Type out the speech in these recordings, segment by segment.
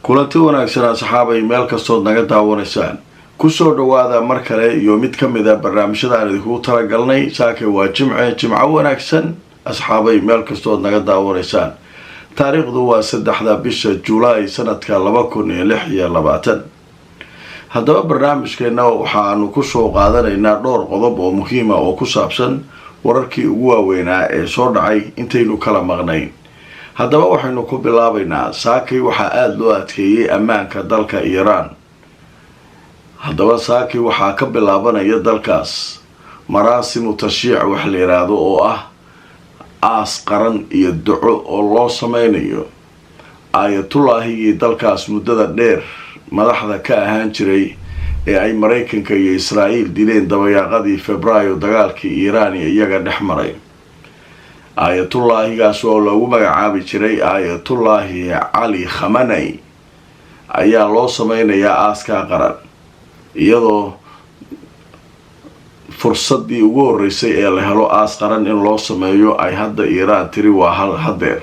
Kulanti wanaagsan, asxaabay, meel kastood naga daawanaysaan, kusoo dhawaada mar kale iyo mid ka mid a barnaamijyada aan idinkugu talagalnay. Saakay waa Jimce, Jimco wanaagsan, asxaabay, meel kastood naga daawanaysaan. Taariikhdu waa 3-da bisha Julaay, sanadka 2026. Haddaba barnaamijkeena waxaanu kusoo qaadanaynaa dhowr qodob oo muhiima oo ku saabsan wararkii ugu waaweynaa ee soo dhacay intaynu kala maqnayn. Haddaba waxaynu ku bilaabaynaa, saakay waxaa aada loo adkeeyey ammaanka dalka Iiraan. Haddaba saakay waxaa ka bilaabanaya dalkaas maraasimu tashyiic wax la yidhaahdo, oo ah aas qaran iyo duco oo loo sameynayo Aayatullaahigii dalkaas muddada dheer madaxda ka ahaan jiray ee ay Maraykanka iyo Israa'iil dileen dabayaaqadii Febraayo, dagaalkii Iiraan iyo iyaga dhex maray. Aayatullaahigaas oo loogu magacaabi jiray Aayatullaahi Cali Khamanay ayaa loo sameynayaa aaskaa qaran, iyadoo fursadii ugu horeysay ee la helo aas qaran in loo sameeyo ay hadda Iiraan tiri waa hadeer.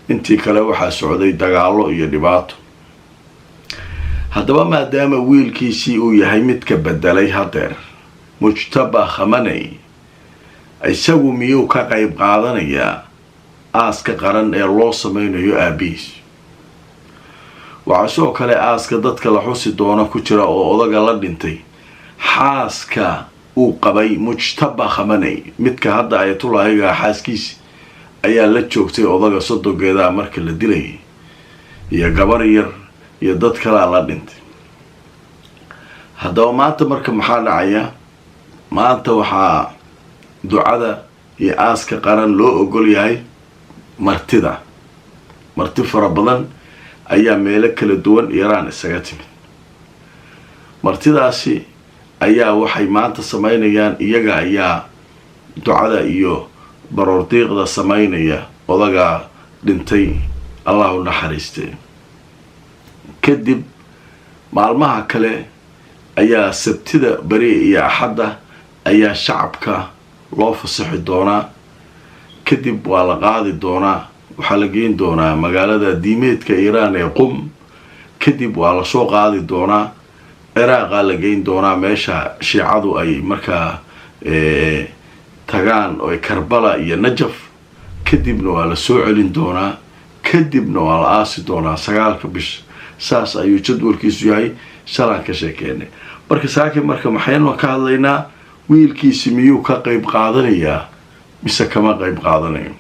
Intii kale waxaa socday dagaalo iyo dhibaato. Haddaba maadaama wiilkiisii uu yahay midka bedelay hadeer, Mujtaba Khamaney, isagu miyuu ka qayb qaadanayaa aaska qaran ee loo sameynayo aabihiis? Waxaa sidoo kale aaska dadka la xusi doono ku jira oo odaga la dhintay xaaska uu qabay Mujtaba Khamaney. Midka hadda Ayatullahiga xaaskiisi ayaa la joogtay odaga sodongeedaa marka la dilayay, iyo gabar yar iyo dad kalaa la dhintay. Haddaba maanta marka maxaa dhacaya? Maanta waxaa ducada iyo aaska qaran loo ogol yahay martida. Marti fara badan ayaa meelo kala duwan Iiraan isaga timid. Martidaasi ayaa waxay maanta sameynayaan, iyaga ayaa ducada iyo baroordiiqda sameynaya odagaa dhintay, Allah u naxariistee. Kadib maalmaha kale ayaa, Sabtida beri iyo Axadda, ayaa shacabka loo fasaxi doonaa. Kadib waa la qaadi doonaa, waxaa la geyn doonaa magaalada diimeedka Iiraan ee Qum. Kadib waa lasoo qaadi doonaa, Ciraaqaa la geyn doonaa, meesha Shiicadu ay markaa tagaan oo Karbala iyo Najaf. Kadibna waa la soo celin doonaa, kadibna waa la aasi doonaa 9-ka bisha. Saas ayuu jadwalkiisu yahay, shalaan ka sheekeynay. Marka saakin marka maxaynu ka hadlaynaa? Wiilkiisi miyuu ka qayb qaadanayaa mise kama qayb qaadanayo?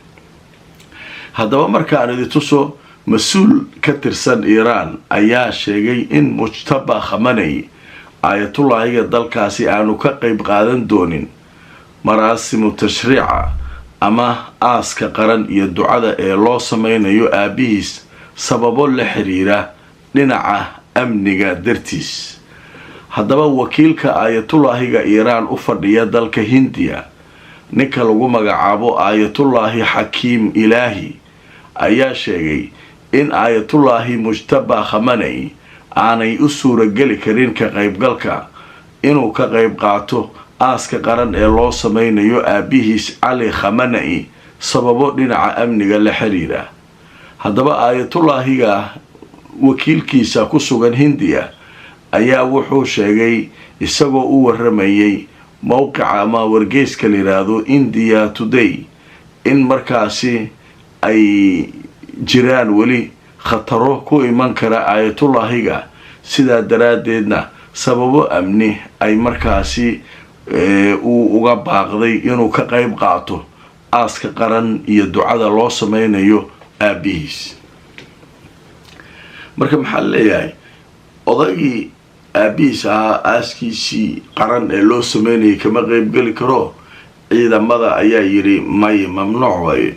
Haddaba markaan idi tuso, mas-uul ka tirsan Iiraan ayaa sheegay in Mujtaba Khamaney, Aayatullaahiga dalkaasi, aanu ka qayb qaadan doonin maraasimu tashriica ama aaska qaran iyo ducada ee loo sameynayo aabihiis, sababo la xiriira dhinaca amniga dartiis. Haddaba wakiilka Aayatullaahiga Iiraan u fadhiya dalka Hindiya, ninka lagu magacaabo Aayatullaahi Xakiim Ilaahi, ayaa sheegay in Aayatullaahi Mujtaba Khamaney aanay u suurageli karin ka qaybgalka inuu ka qayb qaato aaska qaran ee loo sameynayo aabihiis Cali Khamanei, sababo dhinaca amniga la xiriira. Haddaba Aayatullaahiga wakiilkiisa ku sugan Hindiya ayaa wuxuu sheegay, isagoo u waramayay mowqica ama wargeyska la yidhaahdo India Today, in markaasi ay jiraan weli khataro ku iman kara Aayatullaahiga, sidaa daraaddeedna sababo amni ay markaasi uu uga baaqday inuu ka qayb qaato aaska qaran iyo ducada loo sameynayo aabihiis. Marka maxaa leeyahay? Odaygii aabihiis ahaa aaskiisii qaran ee loo sameynayay kama qeybgeli karo. Ciidamada ayaa yidhi may, mamnuuc waaye,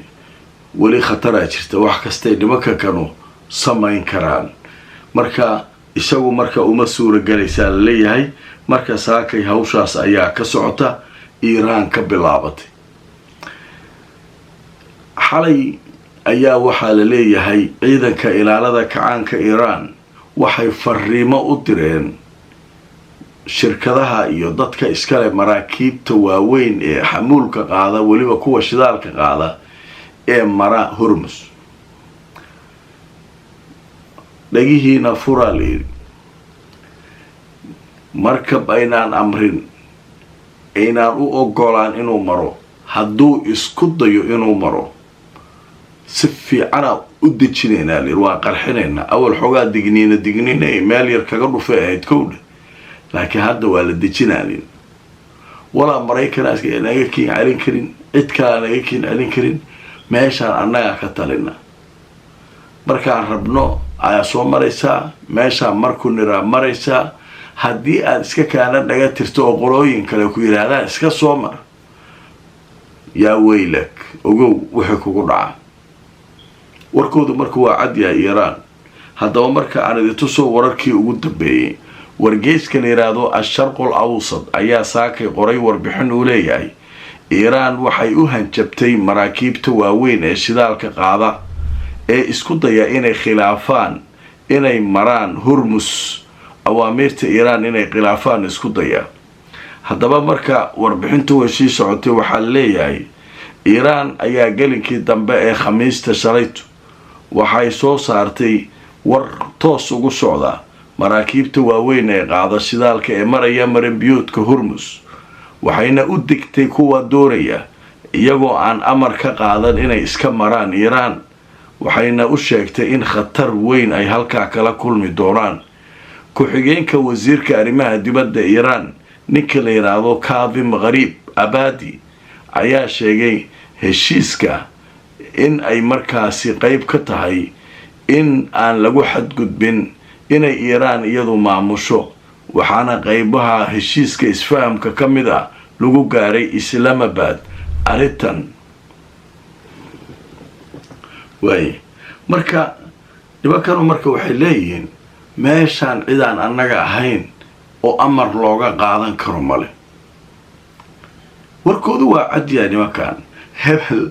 weli khataraa jirta, wax kastay nimanka kanu samayn karaan. Marka isagu marka uma suura gelaysaa laleeyahay. Marka saakay hawshaas ayaa ka socota Iiraan, ka bilaabatay xalay. Ayaa waxaa la leeyahay ciidanka ilaalada kacaanka Iiraan waxay fariimo u direen shirkadaha iyo dadka iskale maraakiibta waaweyn ee xamuulka qaada, weliba kuwa shidaalka qaada ee mara Hormus. Dhagihiina furaa la yidhi. Markab aynaan amrin, aynaan u ogolaan inuu maro, hadduu isku dayo inuu maro, si fiicanaa u dejinaynaa layidhi, waa qarxinaynaa. Awal xoogaa digniina digniina meel yar kaga dhufay ahayd kowdha, laakiin hadda waa la dejinaa layidhi. Walaa Maraykanaa naga kiin celin karin, cid kalaa naga kiin celin karin. Meeshaan annagaa ka talina. Markaan rabno ayaa soo maraysaa meeshaan, markuu niraa maraysaa. Haddii aada iska kaana dhaga tirto oo qolooyin kale ku yidhaahdaan iska soo mar, yaa weylak, ogow wixii kugu dhaca. Warkoodu marka waa cad yahay Iiraan. Haddaba marka aan idintusoo wararkii ugu dambeeyey, wargeyska la yidhaahdo Asharqul Awsad ayaa saakay qoray warbixin uu leeyahay: Iiraan waxay u hanjabtay maraakiibta waaweyn ee shidaalka qaada ee isku daya inay khilaafaan inay maraan Hurmus. Awaamiirta Iiraan inay khilaafaan isku daya. Haddaba marka warbixintu way sii socotay. Waxaa leeyahay Iiraan ayaa gelinkii dambe ee Khamiista shalaytu waxay soo saartay war toos ugu socda maraakiibta waaweyn ee qaada shidaalka ee maraya marinbiyoodka Hurmus, waxayna u degtay kuwa doonaya iyagoo aan amar ka qaadan inay iska maraan Iiraan. Waxayna u sheegtay in khatar weyn ay halkaa kala kulmi doonaan. Ku-xigeenka wasiirka arrimaha dibadda Iiraan, ninka la yidhaahdo Kaadim Khariib Abadi, ayaa sheegay heshiiska in ay markaasi qeyb ka tahay in aan lagu xadgudbin inay Iiraan iyadu maamusho, waxaana qeybaha heshiiska isfahamka ka mid ah lagu gaaray Islamabad arrintan waaye. Marka nimankanu marka waxay leeyihiin meeshaan cidaan annaga ahayn oo amar looga qaadan karo male. Warkoodu waa cadyahay nimankan. Hebel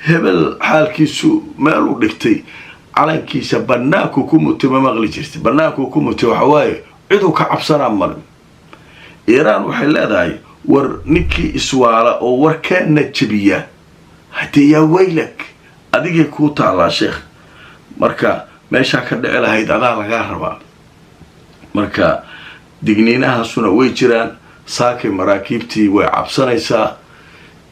hebel xaalkiisu meel u dhigtay, calankiisa banaanku ku mutay. Ma maqli jirta banaanku ku mutay? Waxa waaye ciduu ka cabsanaa male. Iiraan waxay leedahay war ninkii iswaala oo warkeena jebiya, haddee yaa waylak, adigay kuu taallaa sheekh. Marka meeshaa ka dhici lahayd adaa lagaa rabaa. Marka digniinahaasuna way jiraan. Saakay maraakiibtii way cabsanaysaa,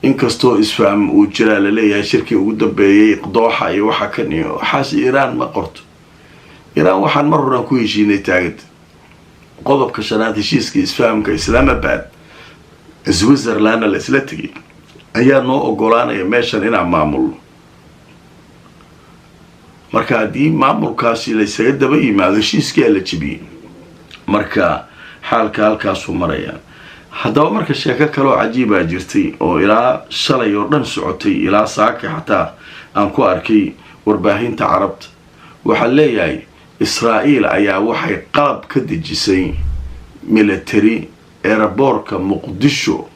inkastoo isfaham uu jiraa laleeyahay shirkii ugu dambeeyey Dooxa iyo waxa kan iyo waxaas. Iiraan ma qorto. Iiraan waxaan mar horaan ku heshiinay taaganta qodobka shanaad heshiiska isfahamka Islamabad, Switzerlandna la isla tegay, ayaa noo ogolaanaya meeshan inaan maamulno. Marka haddii maamulkaasi laysaga daba yimaado, heshiiskaa la jebiyey. Marka xaalka halkaasuu marayaa. Haddaba marka sheeko kaleoo cajiibaa jirtay oo ilaa shalay oo dhan socotay, ilaa saaka xataa aan ku arkay warbaahinta Carabta. Waxaa leeyahay Israa'iil ayaa waxay qalab ka dejisay military airport-ka Muqdisho.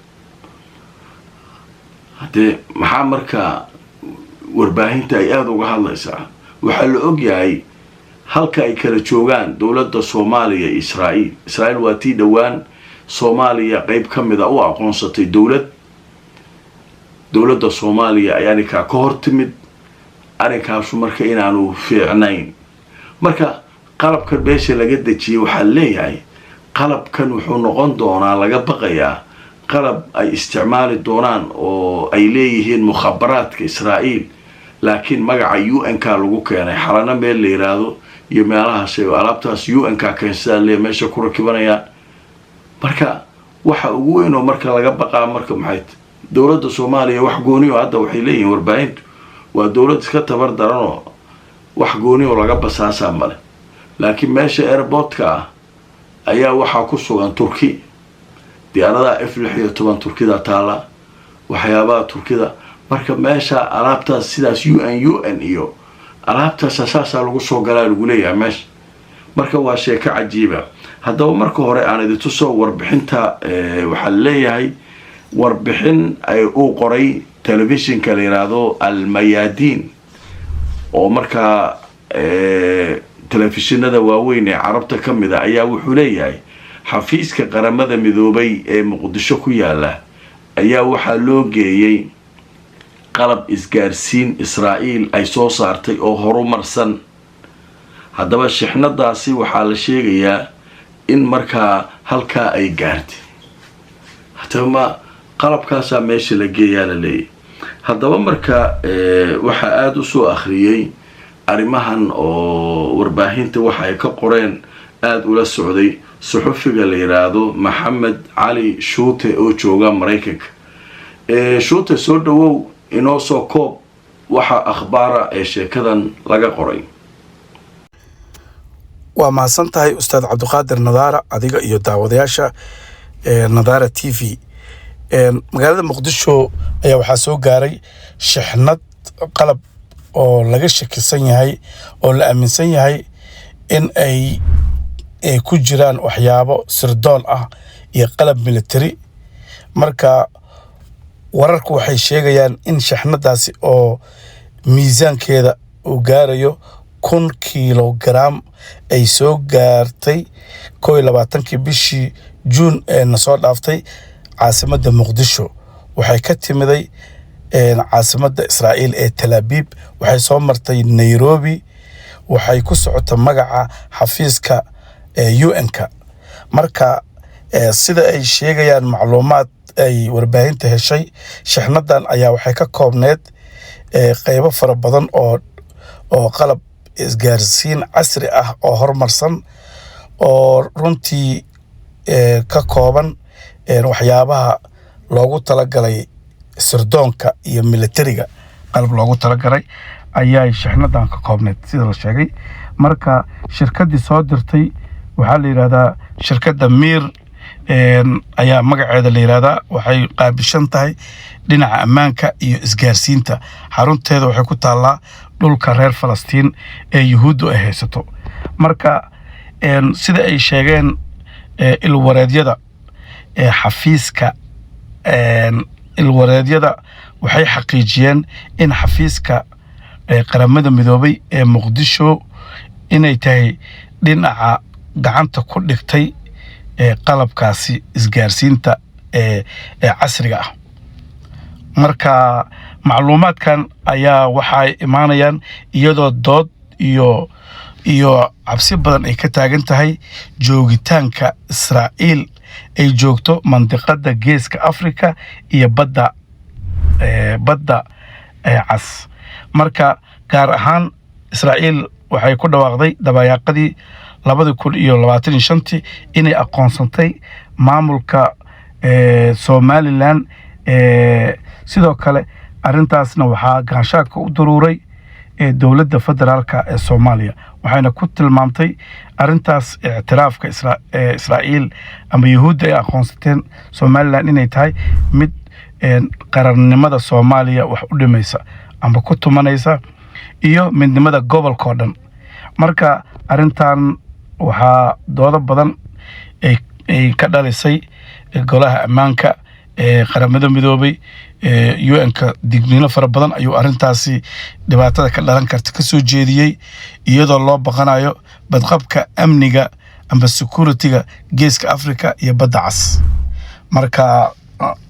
Haddee maxaa markaa warbaahinta ay aada uga hadlaysaa? Waxaa la ogyahay halka ay kala joogaan dowladda Soomaaliya iyo Israa'iil. Israa'iil waa tii dhowaan Soomaaliya qeyb ka mida u aqoonsatay dowlad. Dowladda Soomaaliya ay arrinkaa ka hor timid, arrinkaasu marka inaanu fiicnayn. Marka qalabkan meesha laga dejiyay, waxaa leeyahay qalabkan wuxuu noqon doonaa, laga baqayaa, qalab ay isticmaali doonaan oo ay leeyihiin mukhabaraadka Israa'iil, laakiin magaca UN-k lagu keenay Xalano meel la yiraahdo iyo meelahaas alaabtaas UN-k keensadaa le meesha ku rakibanayaan. Marka waxa ugu weyn oo marka laga baqaa marka maxay? Dowladda Soomaaliya wax gooni oo hadda waxay leeyihiin warbaahintu waa dowlad iska tabar daranoo wax gooni oo laga basaasaa male, laakiin meesha airport-ka ah ayaa waxaa ku sugan Turki, diyaaradaha F-16 Turkida taala, waxyaabaha Turkida. Marka meesha alaabtaas sidaas UN UN iyo alaabtaasa saasaa lagu soo galaa lagu leeyahay meesha. Marka waa sheeko cajiiba. Haddaba marka hore aan idintusoo warbixinta. Waxaa leeyahay warbixin ay uu qoray telefishinka la yidhaahdo Almayaadiin, oo markaa telefishinada waaweyn ee Carabta ka mid a, ayaa wuxuu leeyahay xafiiska Qaramada Midoobay ee Muqdisho ku yaala ayaa waxaa loo geeyey qalab isgaarsiin Israa'iil ay soo saartay oo horumarsan. Haddaba shixnadaasi waxaa la sheegayaa in markaa halkaa ay gaartay. Haddaba ma qalabkaasaa meesha la geeyaa la leeyahy. Haddaba marka waxaa aada usoo akhriyey arrimahan oo warbaahinta waxa ay ka qoreen aada ula socday suxufiga la yidhaahdo Maxamed Cali Shuute oo jooga Maraykanka. Shuute, soo dhawow, inoo soo koob waxa akhbaara ee sheekadan laga qoray. Waa mahadsan tahay, Ustaad Cabdiqaadir Nadaara, adiga iyo daawadayaasha Nadaara TV. Magaalada Muqdisho ayaa waxaa soo gaaray shixnad qalab oo laga shakisan yahay oo la aaminsan yahay in ay ku jiraan waxyaabo sirdoon ah iyo qalab military. Marka wararku waxay sheegayaan in shixnadaasi oo miisaankeeda uu gaarayo 1000 kilogram ay soo gaartay 21-kii bishii Juun ee na soo dhaaftay caasimadda Muqdisho. Waxay ka timiday caasimadda Israa'iil ee Tel Aviv, waxay soo martay Nairobi, waxay ku socota magaca xafiiska UN-ka. Marka sida ay sheegayaan macluumaad ay warbaahinta heshay, shixnadan ayaa waxay ka koobneed qeybo fara badan oo qalab isgaarsiin casri ah oo horumarsan oo runtii ka kooban waxyaabaha loogu talagalay sirdoonka iyo militariga. Qalab loogu talagalay ayay shixnadan ka koobneed, sida la sheegay. Marka shirkaddii soo dirtay waxaa la yidhahdaa shirkadda Miir ayaa magaceeda la yidhahdaa. Waxay qaabishan tahay dhinaca ammaanka iyo isgaarsiinta. Xarunteeda waxay ku taallaa dhulka reer Falastiin ee Yuhuuddu ay haysato. Marka sida ay sheegeen ilwareedyada xafiiska, ilwareedyada waxay xaqiijiyeen in xafiiska Qaramada Midoobay ee Muqdisho inay tahay dhinaca gacanta ku dhigtay qalabkaasi isgaarsiinta ee casriga ah. Marka macluumaadkan ayaa waxay imaanayaan iyadoo dood iyo cabsi badan ay ka taagan tahay joogitaanka Israa'iil ay joogto mandiqada Geeska Africa iyo badda Cas. Marka gaar ahaan Israa'iil waxay ku dhawaaqday dabayaaqadii 2025-tii inay aqoonsantay maamulka Somaliland. Sidoo kale arrintaasna waxaa gaanshaanka u daruuray dowladda federaalka ee Soomaaliya, waxayna ku tilmaamtay arrintaas ictiraafka Israa'iil ama Yuhuudda ay aqoonsateen Somaliland inay tahay mid qarannimada Soomaaliya wax u dhimaysa ama ku tumanaysa iyo midnimada gobolka oo dhan. Marka arrintan waxaa doodo badan ay ka dhalisay Golaha Ammaanka ee Qaramada Midoobay. UN-ka digniino fara badan ayuu arrintaasi dhibaatada ka dhalan karta ka soo jeediyey, iyadoo loo baqanayo badqabka amniga amba security-ga Geeska Africa iyo Badda Cas. Marka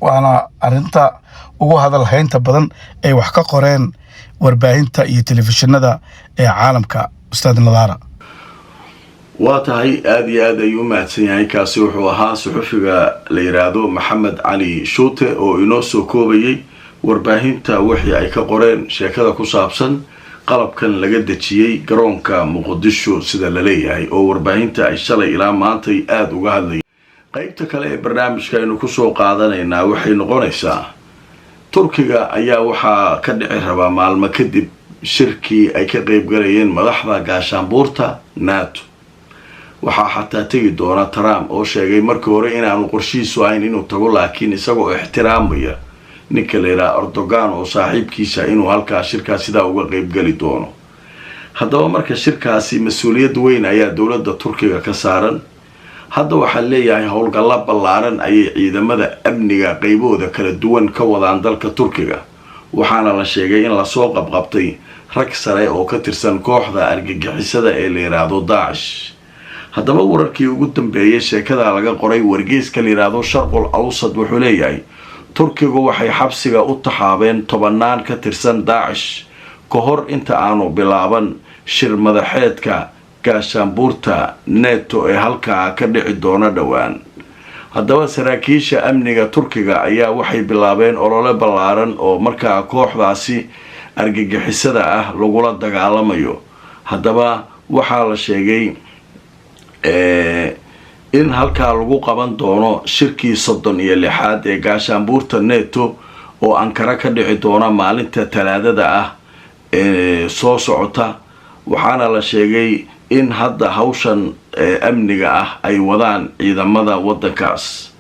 waana arrinta ugu hadal haynta badan ay wax ka qoreen warbaahinta iyo telefishinada ee caalamka, Ustaad Nadaara. Waa tahay, aada iyo aad ayuu u mahadsan yahay. Kaasi wuxuu ahaa suxufiga la yidhaahdo Maxamed Cali Shuute oo inoo soo koobayay warbaahinta wixii ay ka qoreen sheekada ku saabsan qalabkan laga dejiyey garoonka Muqdisho, sida la leeyahay, oo warbaahinta ay shalay ilaa maantay aada uga hadlayay. Qeybta kale ee barnaamijka aynu kusoo qaadanaynaa waxay noqonaysaa Turkiga ayaa waxaa ka dhici rabaa maalmo kadib shirkii ay ka qeybgalayeen madaxda gaashaanbuurta NATO. Waxaa xataa tegi doona Trump oo sheegay markii hore inaanu qorshihiisu ahayn inuu tago, laakiin isagoo ixtiraamaya ninka la yidhaha Erdogan oo saaxiibkiisa inuu halkaa shirkaas sidaa uga qeybgeli doono. Haddaba marka shirkaasi mas-uuliyad weyn ayaa dowladda Turkiga ka saaran. Hadda waxaa leeyahay howlgallo ballaaran ayay ciidamada amniga qeybahooda kala duwan ka wadaan dalka Turkiga, waxaana la sheegay in lasoo qabqabtay rag sare oo ka tirsan kooxda argagixisada ee la yidhaahdo Daacish. Haddaba wararkii ugu dambeeyay sheekada laga qoray wargeyska la yidhaahdo Sharqul Awsad wuxuu leeyahay Turkigu waxay xabsiga u taxaabeen tobanaan ka tirsan Daacish ka hor inta aanu bilaaban shir madaxeedka. Gaashaanbuurta Neto ee halkaa ka dhici doona dhowaan. Haddaba saraakiisha amniga Turkiga ayaa waxay bilaabeen olole ballaaran oo markaa kooxdaasi argagixisada ah lagula dagaalamayo. Haddaba waxaa la sheegay in halkaa lagu qaban doono shirkii 36aad ee Gaashaanbuurta Neto oo Ankara ka dhici doona maalinta Talaadada ah ee soo socota. Waxaana la sheegay in hadda hawshan amniga ah ay wadaan ciidamada waddankaas.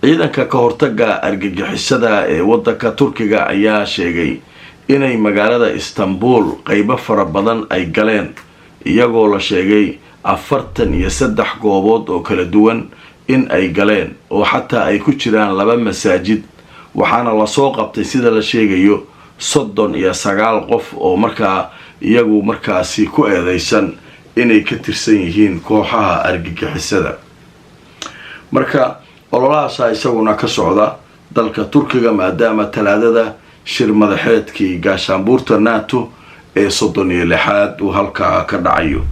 Ciidanka ka hortaga argagixisada ee waddanka Turkiga ayaa sheegay inay magaalada Istanbul qeybo fara badan ay galeen, iyagoo la sheegay 43 goobood oo kala duwan in ay galeen, oo xataa ay ku jiraan laba masaajid. Waxaana lasoo qabtay, sida la sheegayo, 39 qof oo markaa iyagu markaasi ku eedeysan inay ka tirsan yihiin kooxaha argagixisada. Marka ololahaasaa isaguna ka socda dalka Turkiga, maadaama Talaadada shir madaxeedkii Gaashaanbuurta Nato ee 36aad uu halkaa ka dhacayo.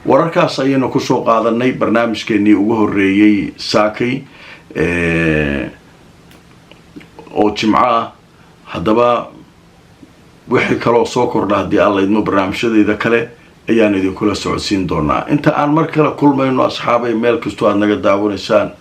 Wararkaas ayaynu kusoo qaadanay barnaamijkeenii ugu horeeyey saakay oo Jimco ah. Haddaba wixii kaloo soo kordha, haddii Alla idmo, barnaamijyadeyda kale ayaan idinkula socodsiin doonaa. Inta aan mar kale kulmayno, asxaabay, meel kastoo aada naga daawanaysaan.